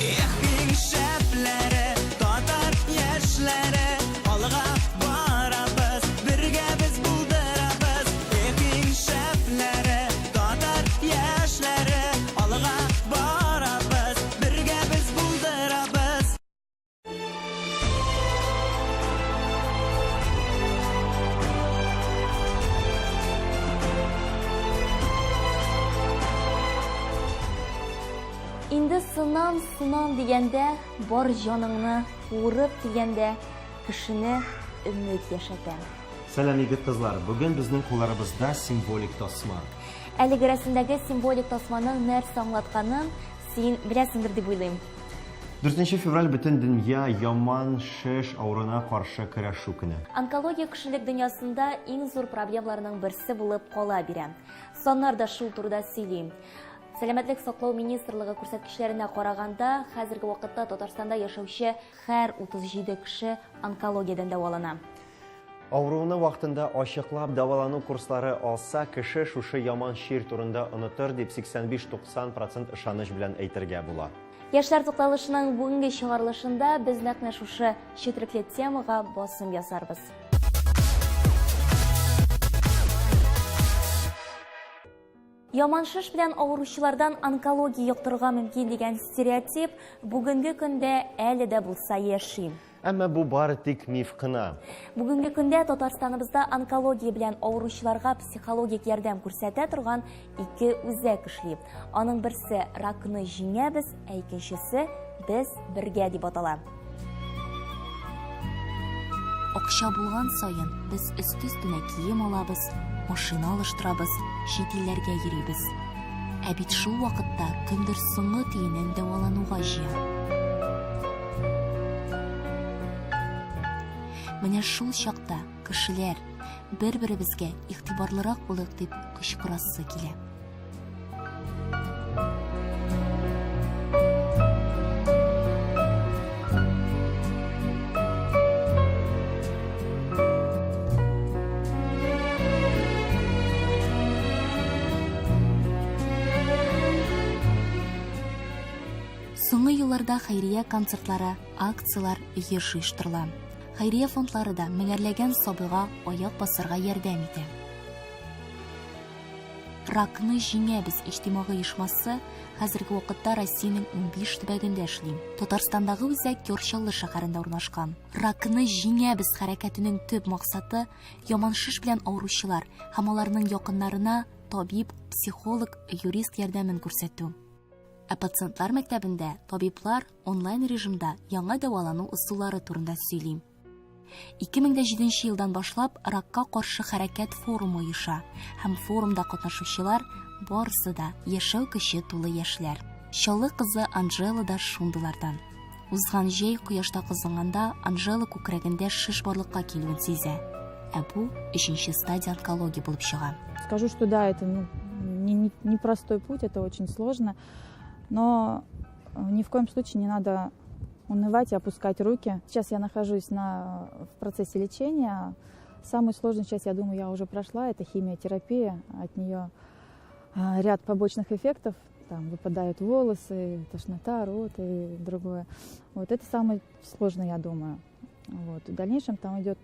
Эх, иң шәпләре, татар яшьләре, алга барабыз, бергә без булдырабыз. Эх, иң шәпләре, татар яшьләре, алга барабыз, бергә без булдырабыз. Инде сынам, сынам дигәндә, бар җаныңны куырып дигәндә, кешене өмет яшәтә. Сәлам, егет-кызлар! Бүген безнең кулларыбызда символик тасма. Әлеге рәсемдәге символик тасманың нәрсә аңлатканын син беләсеңдер дип уйлыйм. 4 февраль бөтен дөнья яман шеш авыруына каршы көрәшү көне. Онкология кешелек дөньясында иң зур проблемаларның берсе булып кала бирә. Саннар да шул турыда сөйли. Сәламәтлек саклау министрлыгы күрсәткечләренә караганда, хәзерге вакытта Татарстанда яшәүче һәр 37 кеше онкологиядән дәвалана. Авыруны вакытында ачыклап дәвалану курслары алса, кеше шушы яман чир турында онытыр дип 85-90 процент ышаныч белән әйтергә була. Яшьләр тукталышының бүгенге чыгарылышында без нәкъ менә шушы четерекле темага басым ясарбыз. Яман шеш белән авыручылардан онкология йоктырырга мөмкин дигән стереотип бүгенге көндә әле дә булса яши. Әмма бу бары тик миф кына. Бүгенге көндә Татарстаныбызда онкология белән авыручыларга психологик ярдәм күрсәтә торган ике үзәк эшли. Аның берсе Ракны җиңәбез, ә икенчесе Без бергә дип атала. Акча булган саен без өсте-өстенә кием алабыз, машина алыштырабыз, чит илләргә йөрибез. Ә бит шул вакытта кемдер соңгы тиенен дәвалануга җыя. Менә шул чакта кешеләр бер-беребезгә игътибарлырак булыйк дип кычкырасы килә. Соңгы елларда хәйрия концертлары, акцияләр еш оештырыла. Хәйрия фондлары да меңәрләгән сабыйга аяк басарга ярдәм итә. Ракны җиңәбез иҗтимагый оешмасы хәзерге вакытта Россиянең 15 төбәгендә эшли. Татарстандагы үзәк Яр Чаллы шәһәрендә урнашкан. Ракны җиңәбез хәрәкәтенең төп максаты яман шеш белән авыручылар һәм аларның якыннарына табиб, психолог, юрист ярдәмен күрсәтү. Ә пациентлар мәктәбендә табиблар онлайн режимда яңа дәвалану ысуллары турында сөйли. 2007 елдан башлап ракка каршы хәрәкәт форумы оеша һәм форумда катнашучылар барысы да яшәү көче тулы яшьләр. Чаллы кызы Анжела да шундыйлардан. Узган җәй кояшта кызынганда Анжела күкрәгендә шеш барлыкка килүен сизә. Ә бу өченче стадия онкология булып чыга. Скажу, что да, это ну, непростой не, не путь, это очень сложно, но э, ни в коем случае не надо унывать и опускать руки. Сейчас я нахожусь на, в процессе лечения. Самую сложную часть, я думаю, я уже прошла. Это химиотерапия. От нее а, ряд побочных эффектов. Там выпадают волосы, тошнота, рот и другое. Вот это самое сложное, я думаю. Вот. В дальнейшем там идет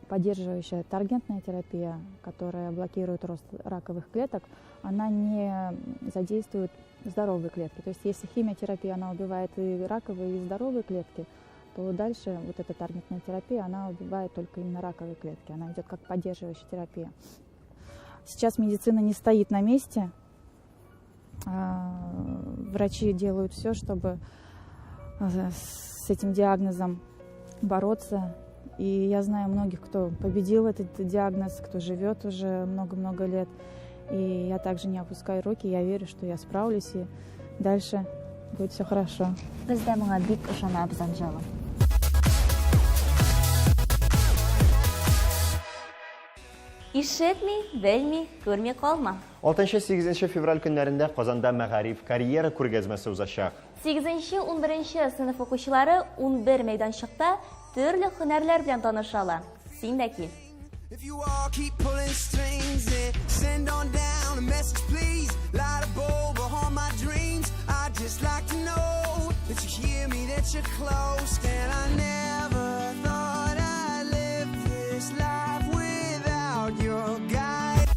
поддерживающая таргентная терапия, которая блокирует рост раковых клеток, она не задействует здоровые клетки. То есть если химиотерапия, она убивает и раковые, и здоровые клетки, то дальше вот эта таргетная терапия, она убивает только именно раковые клетки. Она идет как поддерживающая терапия. Сейчас медицина не стоит на месте. А, врачи делают все, чтобы э, с этим диагнозом бороться. И я знаю многих, кто победил этот диагноз, кто живет уже много-много лет. И я также не опускаю руки, я верю, что я справлюсь, и дальше будет все хорошо. Без дә моңа бик ышанабыз, Анжела. Ишетми, белми, күрми калма. 6-8 февраль көннәрендә Казанда мәгариф карьера күргәзмәсе узачак. 8-11 сыйныф укучылары 11 мәйданчыкта төрле һөнәрләр белән таныша ала. Син дә кил. If you all keep pulling strings and send on down a message please light a bulb behind my dreams I'd just like to know. got you close, and I never thought I'd live this life without your guide.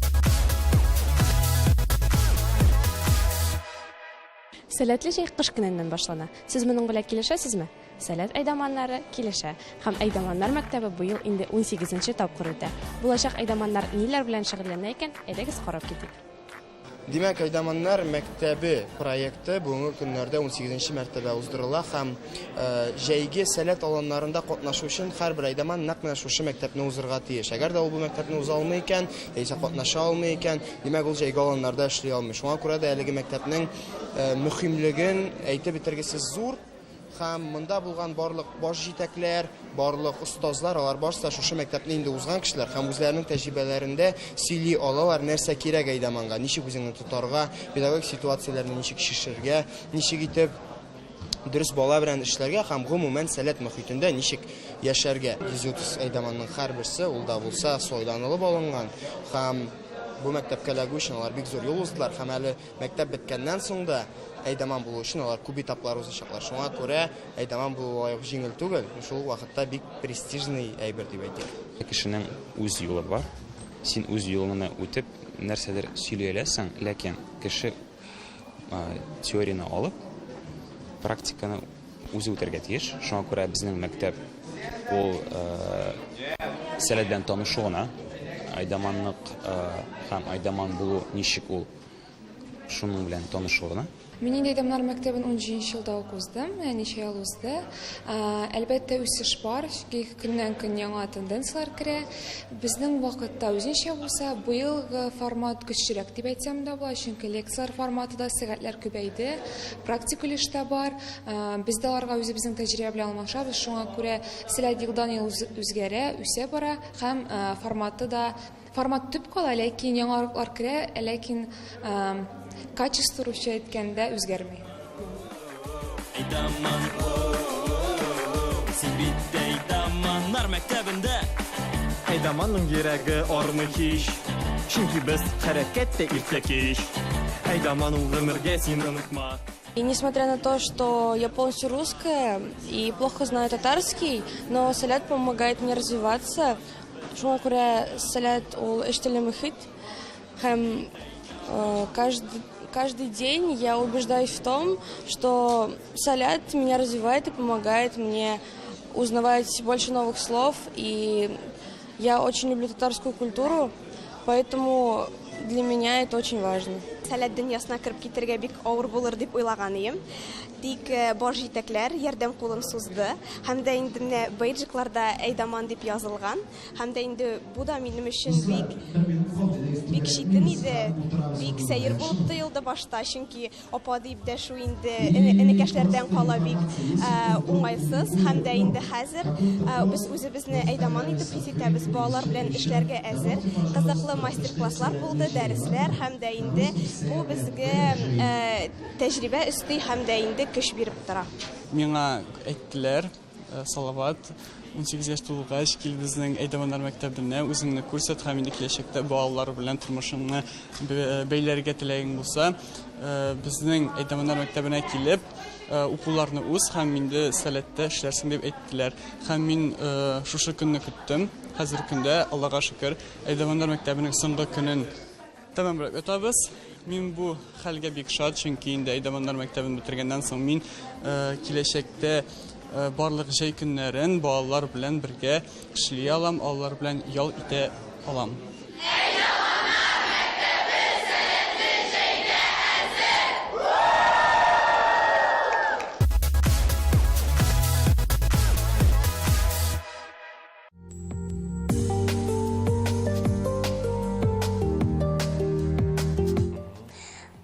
Сәләтле җәй кыш көненнән башлана. Сез моның белән килешәсезме? Сәләт әйдаманнары килешә. Һәм әйдаманнар мәктәбе быел инде 18 нче тапкыр үтә. Булачак әйдаманнар ниләр белән шөгыльләнә икән, әйдәгез карап китик. Димәк, Әйдаманнар мәктәбе проекты бүгенге көннәрдә унсигезенче мәртәбә уздырыла һәм җәйге сәләт аланнарында катнашу өчен һәрбер әйдаман нәкъ менә шушы мәктәпне узырга тиеш. Әгәр дә ул бу мәктәпне уза алмый икән, яисә катнаша алмый икән, димәк, ул җәйге аланнарда эшли алмый. Шуңа күрә дә әлеге мәктәпнең мөһимлеген әйтеп бетергесез зур. Һәм монда булган барлык баш җитәкләр, барлык остазлар, алар барысы да шушы мәктәпне инде узган кешеләр һәм үзләренең тәҗрибәләрендә сөйли алалар, нәрсә кирәк әйдаманга, ничек үзеңне тотарга, педагогик ситуацияләрне ничек чишергә, ничек итеп дөрес бала белән эшләргә һәм гомумән сәләт мөхитендә ничек яшәргә. 130 әйдаманның һәрберсе ул да булса сайланылып алынган һәм бу мәктәпкә эләгү өчен алар бик зур юл уздылар һәм әле мәктәп беткәннән соң да әйдаман булу өчен алар күп этаплар узачаклар. Шуңа күрә әйдаман булу алай ук җиңел түгел, шул ук вакытта бик престижный әйбер дип әйтик. Кешенең үз юлы бар. Син үз юлыңны үтеп, нәрсәдер сөйли аласың, ләкин кеше теорияне алып, практиканы үзе үтәргә тиеш. Шуңа күрә безнең мәктәп ул сәләт белән танышу гына, әйдаманлык һәм әйдаман булу ничек ул, шуның белән танышу гына. Мин инде әйдаманнар мәктәбен унҗиденче елда ук уздым, менә ничә ел узды. Әлбәттә, үсеш бар, чөнки көннән-көн яңа тенденцияләр керә. Безнең вакытта үзенчә булса, быелгы формат көчлерәк дип әйтсәм дә була, чөнки лекцияләр форматы да, сәгатьләр күбәйде, практик өлеш тә бар. Без дә аларга үзебезнең тәҗрибә белән алмашабыз, шуңа күрә сәләт елдан-ел үзгәрә, үсә бара һәм форматы да Формат төп кала, ләкин яңалыклар керә, ләкин качество русча әйткәндә үзгәрми. Әйдаман, син бит әйдаманнар мәктәбендә. Әйдаманның йөрәге армый һич, чөнки без хәрәкәттә иртә кич. Әйдаман ул гомергә син онытма. И несмотря на то, что я полностью русская и плохо знаю татарский, но Сәләт помогает мне развиваться. Шуңа күрә Сәләт ул өч телле мөхит һәм каждый, каждый день я убеждаюсь в том, что Сәләт меня развивает и помогает мне узнавать больше новых слов. И я очень люблю татарскую культуру, поэтому для меня это очень важно. Сәләт дөньясына кереп китергә бик авыр булыр дип уйлаган идем. Тик бар җитәкләр ярдәм кулын сузды. Һәм дә инде менә бейджикларда әйдаман дип язылган. Һәм дә инде бу да минем өчен бик бик читен иде, бик сәер булып тоелды башта, чөнки апа дип дәшү инде энекәшләрдән кала бик уңайсыз. Һәм дә инде хәзер без үзебезне әйдаман итеп хис итәбез, балалар белән эшләргә әзер. Кызыклы мастер-класслар булды, дәресләр һәм дә инде бу безгә тәҗрибә өсти һәм дә инде көч биреп тора. Миңа әйттеләр, Салават, 18 яшь тулгач, кил безнең әйдаманнар мәктәбенә, үзеңне күрсәт һәм инде киләчәктә балалар белән тормышыңны бәйләргә теләгең булса, безнең әйдаманнар мәктәбенә килеп, укуларны уз һәм инде сәләттә эшләрсең дип әйттеләр. Һәм мин шушы көнне көттем. Хәзерге көндә, Аллага шөкер, әйдаманнар мәктәбенең соңгы көнен тәмамлап ятабыз. Мин бу хәлгә бик шат, чөнки инде әйдаманнар мәктәбен бетергәннән соң мин киләчәктә барлык җәй көннәрен балалар белән бергә эшли алам, алар белән ял итә алам.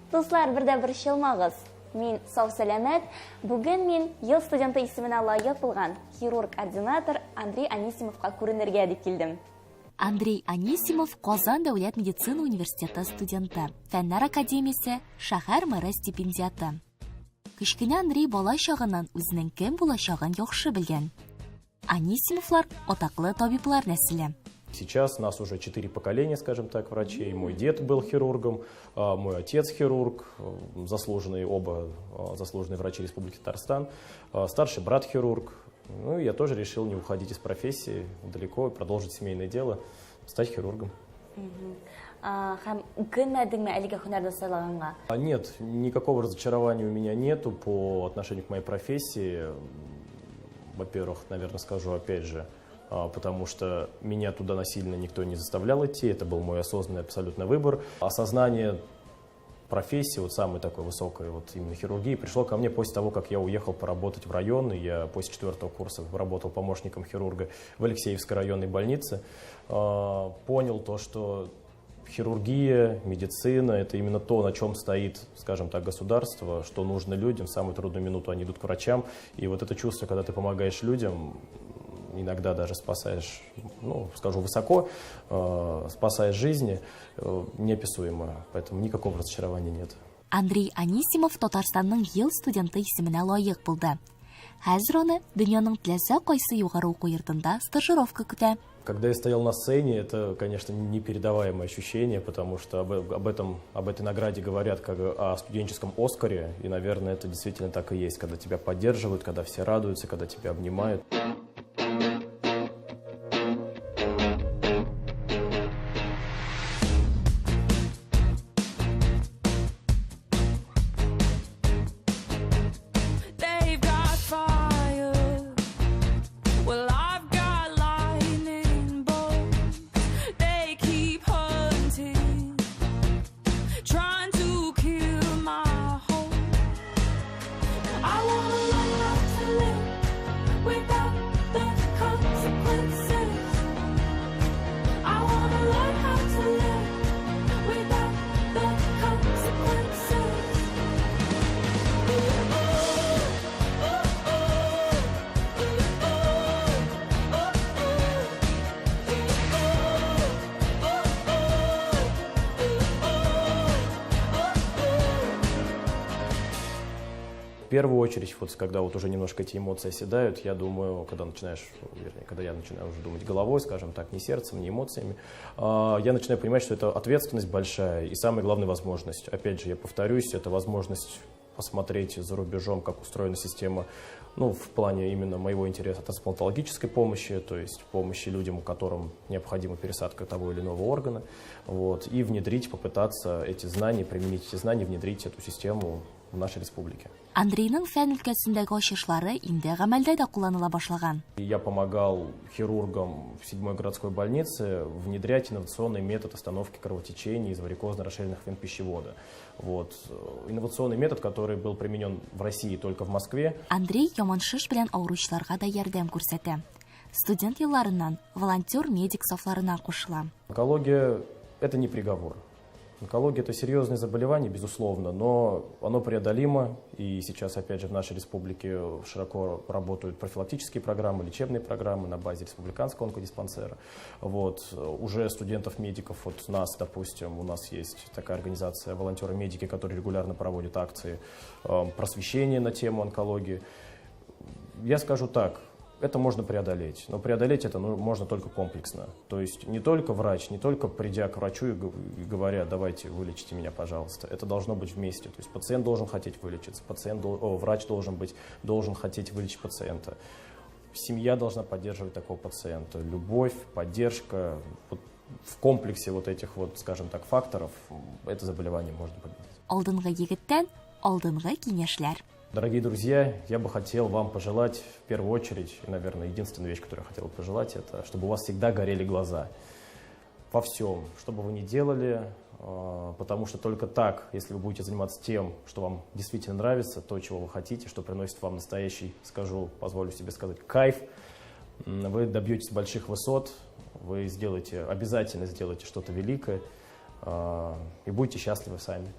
Дуслар, бер дә борчылмагыз. Мин сау-сәламәт. Бүген мин ел студенты исеменә лаек булган хирург-ординатор Андрей Анисимовка күренергә дип килдем. Андрей Анисимов Казан дәүләт медицина университеты студенты, Фәннәр академиясе, шәһәр мэры стипендиаты. Кечкенә Андрей бала чагыннан үзенең кем булачагын яхшы белгән. Анисимовлар атаклы табиблар нәселе. Сейчас нас уже четыре поколения, скажем так, врачей. Мой дед был хирургом, а, мой отец хирург, заслуженные оба а, заслуженные врачи Республики Татарстан, а, старший брат хирург. Ну, и я тоже решил не уходить из профессии далеко и продолжить семейное дело, стать хирургом. Һәм үкенмәдеңме әлеге һөнәрне сайлаганга? Нет, никакого разочарования у меня нету по отношению к моей профессии. Во-первых, наверное, скажу опять же, потому что меня туда насильно никто не заставлял идти, это был мой осознанный абсолютно выбор. Осознание профессии, вот самой такой высокой, вот именно хирургии, пришло ко мне после того, как я уехал поработать в район, и я после четвертого курса работал помощником хирурга в Алексеевской районной больнице, понял то, что хирургия, медицина – это именно то, на чем стоит, скажем так, государство, что нужно людям. В самую трудную минуту они идут к врачам. И вот это чувство, когда ты помогаешь людям, иногда даже спасаешь, ну, скажу высоко, спасаешь жизни, неописуемо. Поэтому никакого разочарования нет. Андрей Анисимов Татарстанның ел студенты исеменә лаек булды. Хәзер аны дөньяның теләсә кайсы югары уку йортында стажировка көтә. Когда я стоял на сцене, это, конечно, непередаваемое ощущение, потому что об, об, этом, об этой награде говорят как о студенческом Оскаре, и, наверное, это действительно так и есть, когда тебя поддерживают, когда все радуются, когда тебя обнимают. They've got fire. Well, I've got lightning bolts. They keep hunting, trying to kill my hope. I wanna learn how to live without the consequences. I wanna learn how to live without the consequences. Ooh, ooh, ooh, ooh, ooh, ooh, ooh, ooh. В первую очередь, вот когда вот уже немножко эти эмоции оседают, я думаю, когда начинаешь, вернее, когда я начинаю уже думать головой, скажем так, не сердцем, не эмоциями, я начинаю понимать, что это ответственность большая и, самое главное, возможность. Опять же, я повторюсь, это возможность посмотреть за рубежом, как устроена система, ну, в плане именно моего интереса трансплантологической помощи, то есть помощи людям, которым необходима пересадка того или иного органа, вот, и внедрить, попытаться эти знания, применить эти знания, внедрить эту систему в нашей республике. Андрейның фән өлкәсендәге ачышлары инде гамәлдә дә кулланыла башлаган. Я помогал хирургам в седьмой городской больнице внедрять инновационный метод остановки кровотечения из варикозно расширенных вен пищевода. Вот. Инновационный метод, который был применен в России только в Москве. Андрей яман шеш белән авыручыларга да ярдәм күрсәтә. Студент елларыннан волонтер-медик сафларына кушыла. Онкология – это не приговор. Онкология – это серьезное заболевание, безусловно, но оно преодолимо. И сейчас, опять же, в нашей республике широко работают профилактические программы, лечебные программы на базе республиканского онкодиспансера. Вот. Уже студентов-медиков от нас, допустим, у нас есть такая организация «Волонтеры-медики», которые регулярно проводят акции просвещения на тему онкологии. Я скажу так, это можно преодолеть, но преодолеть это, ну, можно только комплексно. То есть не только врач, не только придя к врачу и говоря: «Давайте, вылечите меня, пожалуйста». Это должно быть вместе. То есть пациент должен хотеть вылечиться, врач должен хотеть вылечить пациента. Семья должна поддерживать такого пациента. Любовь, поддержка. Вот в комплексе вот этих вот, скажем так, факторов это заболевание можно победить. Алдынгы егеттән алдынгы киңәшләр. Дорогие друзья, я бы хотел вам пожелать в первую очередь, и, наверное, единственную вещь, которую я хотел бы пожелать, это чтобы у вас всегда горели глаза. Во всем, что бы вы ни делали, потому что только так, если вы будете заниматься тем, что вам действительно нравится, то, чего вы хотите, что приносит вам настоящий, скажу, позволю себе сказать, кайф, вы добьетесь больших высот, вы сделаете, обязательно сделаете что-то великое и будете счастливы сами.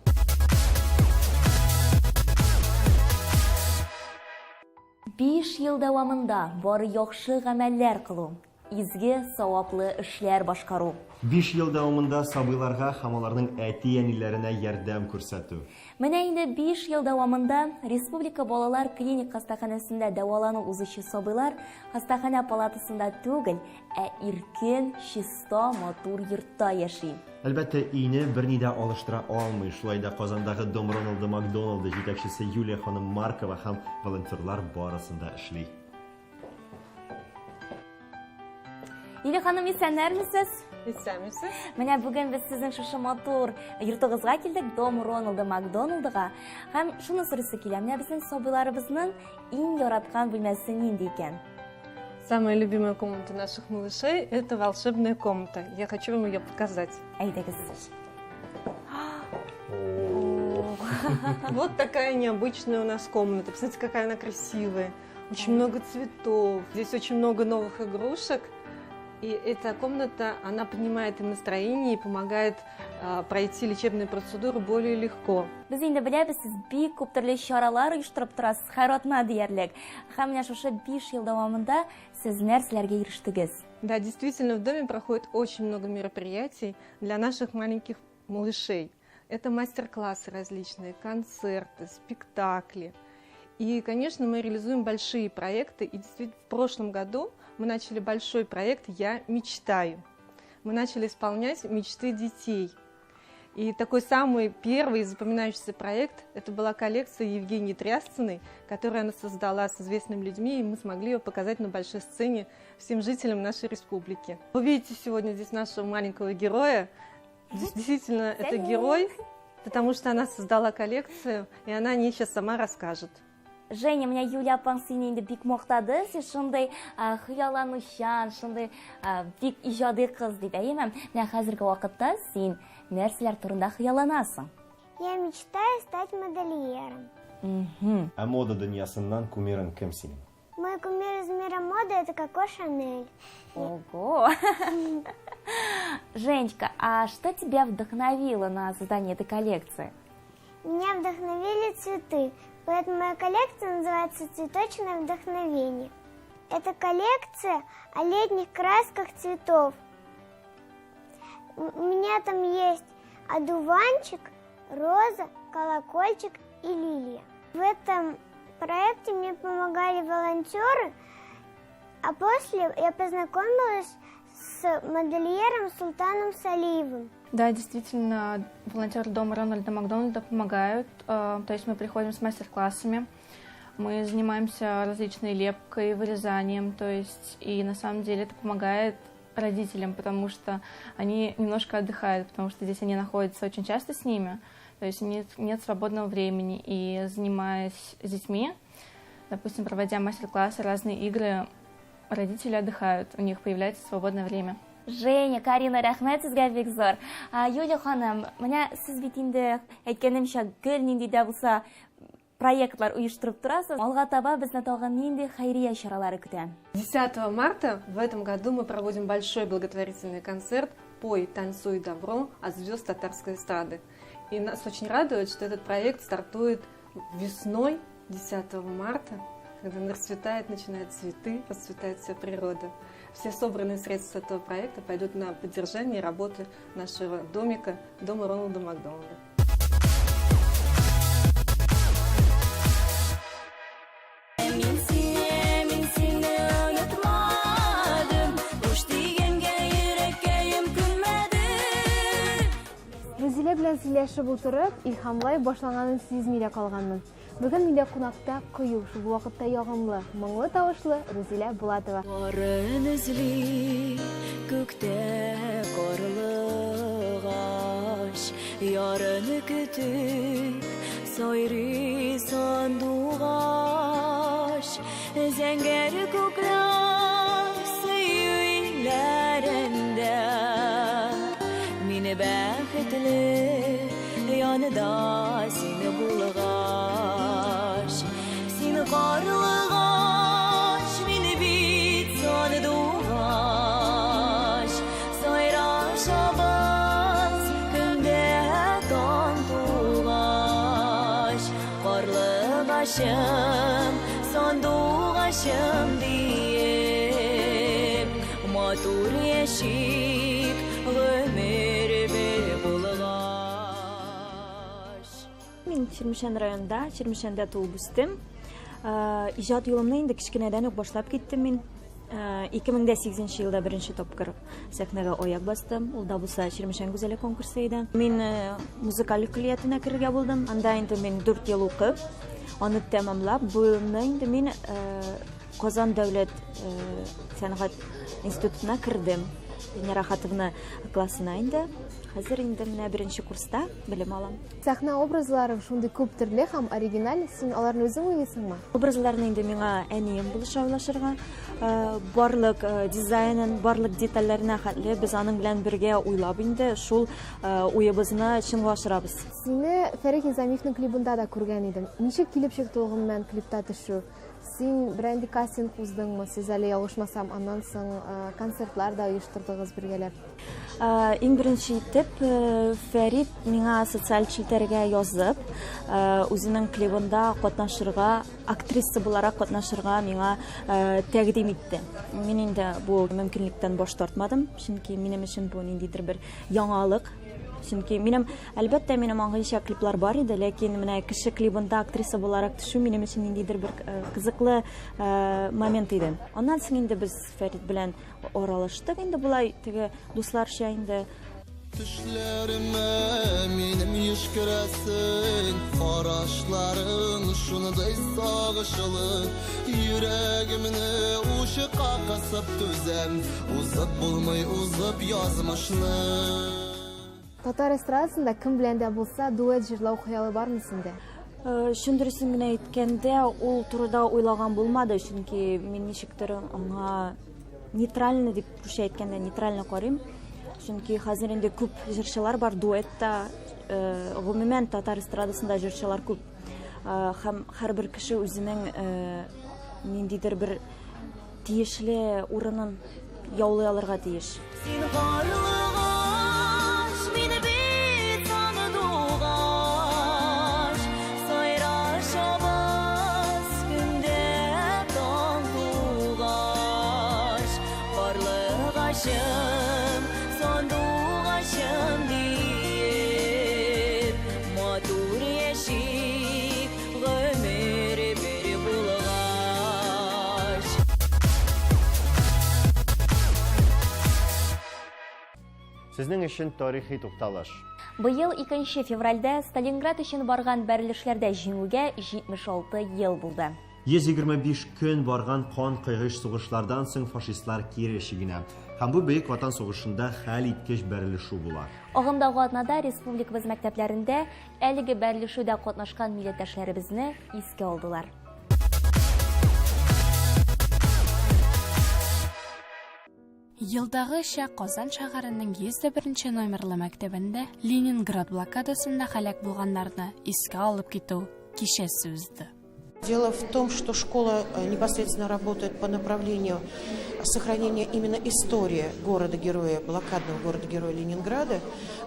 5 ел дәвамында бары яхшы гамәлләр кылу. изге, саваплы эшләр башкару. Биш ел дәвамында сабыйларга һәм аларның әти-әниләренә ярдәм күрсәтү. Менә инде биш ел дәвамында Республика балалар клиник хастаханәсендә дәвалану узучы сабыйлар хастаханә палатасында түгел, ә иркен, чиста, матур йортта яши. Әлбәттә, өйне берни дә алыштыра алмый. Шулай да Казандагы Дом Роналда Макдоналда җитәкчесе Юлия ханым Маркова һәм волонтерлар барысын да эшли. Юлия ханым, исәннәрмесез? Исәнмесез. Менә бүген без сезнең шушы матур йортыгызга килдек, Дом Роналда Макдоналдыга. Һәм шуны сорыйсы килә, менә безнең сабыйларыбызның иң яраткан бүлмәсе нинди икән? Самая любимая комната наших малышей – это волшебная комната. Я хочу вам ее показать. Әйдәгез. Вот такая необычная у нас комната. Посмотрите, какая она красивая. Очень много цветов. Здесь очень много новых игрушек. И эта комната, она поднимает им настроение и помогает пройти лечебные процедуры более легко. Без инде беләбез, сез бик күп төрле чаралар оештырып торасыз, һәр атна диярлек. Һәм менә шушы 5 ел дәвамында сез нәрсәләргә ирештегез? Да, действительно, в доме проходит очень много мероприятий для наших маленьких малышей. Это мастер-классы различные, концерты, спектакли. И, конечно, мы реализуем большие проекты. И действительно, в прошлом году мы начали большой проект «Я мечтаю». Мы начали исполнять мечты детей. И такой самый первый запоминающийся проект – это была коллекция Евгении Трясциной, которую она создала с известными людьми, и мы смогли ее показать на большой сцене всем жителям нашей республики. Вы видите сегодня здесь нашего маленького героя. Действительно, это герой, потому что она создала коллекцию, и она о ней сейчас сама расскажет. Женя, менә Юлия апаң сине инде бик мактады. Син шундый хыялланучан, шундый бик иҗади кыз дип, әйеме? Менә хәзерге вакытта син нәрсәләр турында хыялланасың? Я мечтаю стать модельером. Ә мода дөньясыннан кумирың кем синең? Мой кумир из мира моды – это Коко Шанель. Ого! Женечка, а что тебя вдохновило на создание этой коллекции? Меня вдохновили цветы, поэтому моя коллекция называется «Цветочное вдохновение». Это коллекция о летних красках цветов. У меня там есть одуванчик, роза, колокольчик и лилия. В этом проекте мне помогали волонтеры, а после я познакомилась с модельером Султаном Салиевым. Да, действительно, волонтеры дома Рональда Макдональда помогают. То есть мы приходим с мастер-классами, мы занимаемся различной лепкой, вырезанием, то есть и на самом деле это помогает родителям, потому что они немножко отдыхают, потому что здесь они находятся очень часто с ними, то есть нет свободного времени, и занимаясь с детьми, допустим, проводя мастер-классы, разные игры, родители отдыхают, у них появляется свободное время. Женя, Карина, рәхмәт сезгә бик зур. Юлия ханым, менә сез бит инде әйткәнемчә гел нинди дә булса проектлар оештырып торасыз. Алга таба безне тагын нинди хәйрия чаралары көтә? 10 марта в этом году мы проводим большой благотворительный концерт «Пой, танцуй добро» от звезд татарской эстрады. И нас очень радует, что этот проект стартует весной 10 марта, когда расцветает, начинают цветы, расцветает вся природа. Все собранные средства этого проекта пойдут на поддержание работы нашего домика, дома Роналда Макдональда. Мин сине, мин сине онытмадым, Хуш дигәнгә йөрәккәем күнмәде. Рузилә белән сөйләшеп утырып, Илһамлай башланганын сизми дә калганмын. Бүген миндә кунакта кыю, шул вакытта ягымлы, моңлы тавышлы Рузилә Булатова. Барын эзли күктә карлыгач, ярын көтеп сайрый сандугач, зәңгәр күкләр сөю илләрендә. Мине бәхетле янында сине булгач, сине карлыгач, мине бит сандугач, сайрашабыз көндә таң тугач, карлыгачым, сандугачым диеп, Матур яшик, гомер бер булгач. Мин Чирмешән районында, Чирмешәндә туып үстем. Иҗат юлымны инде кечкенәдән үк башлап киттем мин. 2008 елда беренче тапкыр сәхнәгә аяк бастым. Ул да булса Чирмешән гүзәле конкурсы иде. Мин музыкаль көллиятенә керергә булдым. Анда инде мин 4 ел укып, аны тәмамлап, бу елны инде мин Казан дәүләт сәнгать институтына кердем. Венера Хатовна классына инде. Хәзер инде менә беренче курста белем алам. Сәхнә образларың шундый күп төрле һәм оригиналь, син аларны үзең уйлыйсыңмы? Образларны инде миңа әнием булыша уйлашырга. Барлык дизайнын, барлык детальләренә хәтле без аның белән бергә уйлап инде шул уебызны чынга ашырабыз. Сине Фәрит Низамиевның клибында да күргән идем. Ничек килеп чыкты ул гомумән клипта төшү? Син берәр кастинг уздыңмы? Сез әле ялгышмасам, аннан соң концертлар да оештырдыгыз бергәләп. Иң беренче итеп Фәрит миңа социаль челтәргә язып, үзенең клибында катнашырга, актриса буларак катнашырга миңа тәкъдим итте. Мин инде бу мөмкинлектән баш тартмадым, чөнки минем өчен бу ниндидер бер яңалык. Чөнки минем, әлбәттә, минем аңгыйча клиплар бар иде, ләкин менә кеше клибында актриса буларак төшү минем өчен ниндидер бер кызыклы момент иде. Аннан соң инде без Фәрит белән аралаштык инде болай, теге дусларча инде. Төшләремә минем еш керәсең, карашларың шундый сагышлы, йөрәгемне учка кысып түзәм, узып булмый узып язмышны. Татар эстрадасында кем белән дә булса дуэт җырлау хыялы бармы синдә? Чын дөресен генә әйткәндә, ул турыда уйлаган булмады, чөнки мин ничектер аңа нейтрально дип русча әйткәндә нейтрально карыйм. Чөнки хәзер инде күп җырчылар бар дуэтта, гомумән татар эстрадасында җырчылар күп. Һәм һәрбер кеше үзенең ниндидер бер тиешле урынын яулый алырга тиеш. Син карлыгач, мин бит сандугач, сайрашабыз көндә таң тугач, карлыгачым, сандугачым диеп, матур яшик, гомер бер булгач. Сезнең өчен тарихи тукталыш. Быел 2 февральдә Сталинград өчен барган бәрелешләрдә җиңүгә 76 ел булды. 125 көн барган кан кыйгыч сугышлардан соң фашистлар кире чигенә. Һәм бу Бөек Ватан сугышында хәл иткеч бәрелешү була. Агымдагы атнада республикабыз мәктәпләрендә әлеге бәрелешүдә катнашкан милләттәшләребезне искә алдылар. Елдагыча Казан шәһәренең 101 номерлы мәктәбендә Ленинград блокадасында һәлак булганнарны искә алып китү кичәсе узды. Дело в том, что школа непосредственно работает по направлению сохранения именно истории города-героя, блокадного города-героя Ленинграда.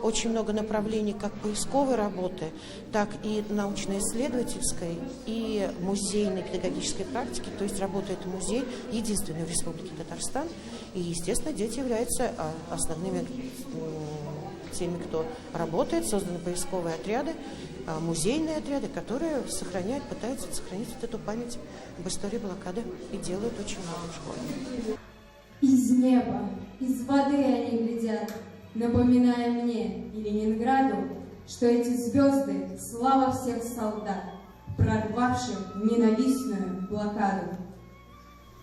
Очень много направлений как поисковой работы, так и научно-исследовательской, и музейной педагогической практики. То есть работает музей, единственный в Республике Татарстан. И, естественно, дети являются основными теми, кто работает. Созданы поисковые отряды, музейные отряды, которые сохраняют, пытаются сохранить вот эту память об истории блокады и делают очень много в школе. Из неба, из воды они глядят, напоминая мне и Ленинграду, что эти звезды — слава всех солдат, прорвавших ненавистную блокаду.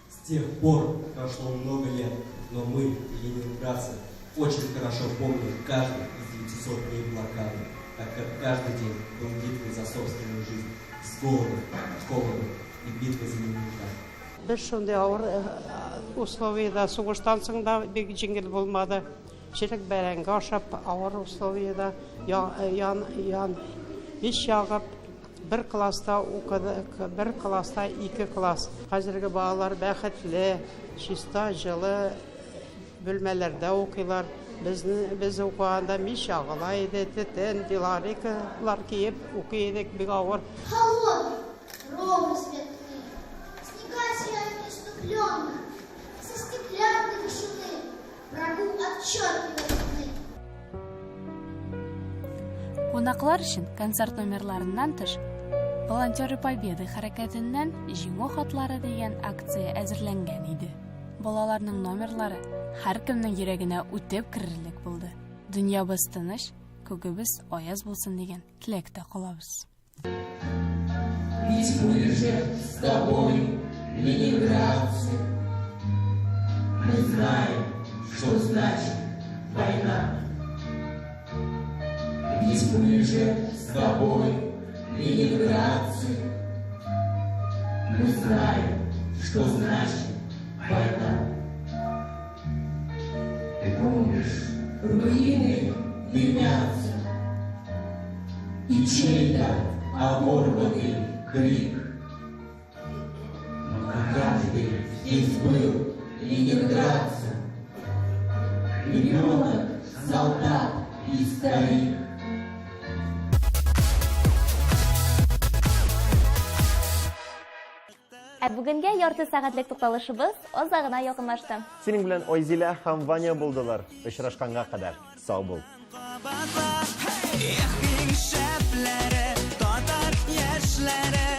С тех пор прошло много лет, но мы, ленинградцы, очень хорошо помним каждый из 900 дней блокады, так как каждый день был битвой за собственную жизнь, с голодом, холодом и битвой за Ленинград. Без шундый авыр условиядә, сугыштан соң да бик җиңел булмады. Черек бәрәңге ашап, авыр условиядә, ян, ян, мич ягып, бер класста укыдык, бер класста ике класс. Хәзерге балалар бәхетле, чиста, җылы бүлмәләрдә укыйлар. Безне, без укыганда мич ягыла иде, төтен, теларикалар киеп укый идек, бик авыр. Холодный, ровный свет луны, снега сияют иступленно, со стеклянной вышины. Кунаклар өчен концерт номерларыннан тыш, Волонтеры Победы хәрәкәтеннән Җиңү хатлары дигән акция әзерләнгән иде. Балаларның номерлары һәркемнең йөрәгенә үтеп керерлек булды. Дөньябыз тыныч, күгебез аяз булсын дигән теләктә калабыз. Ведь мы же с тобой, ленинградцы, Мы знаем, что значит война. Ведь мы же с тобой, ленинградцы, Мы знаем, что значит война. Ты помнишь, руины дымятся, И чей-то оборванный крик. Но каждый здесь был ленинградцем, Ребенок, солдат и старик. Ә бүгенгә ярты сәгатьлек тукталышыбыз азагына якынлашты. Синең белән Айзилә һәм Ваня булдылар. Очрашканга кадәр. Сау бул. Эх, иң шәпләре, татар яшьләре.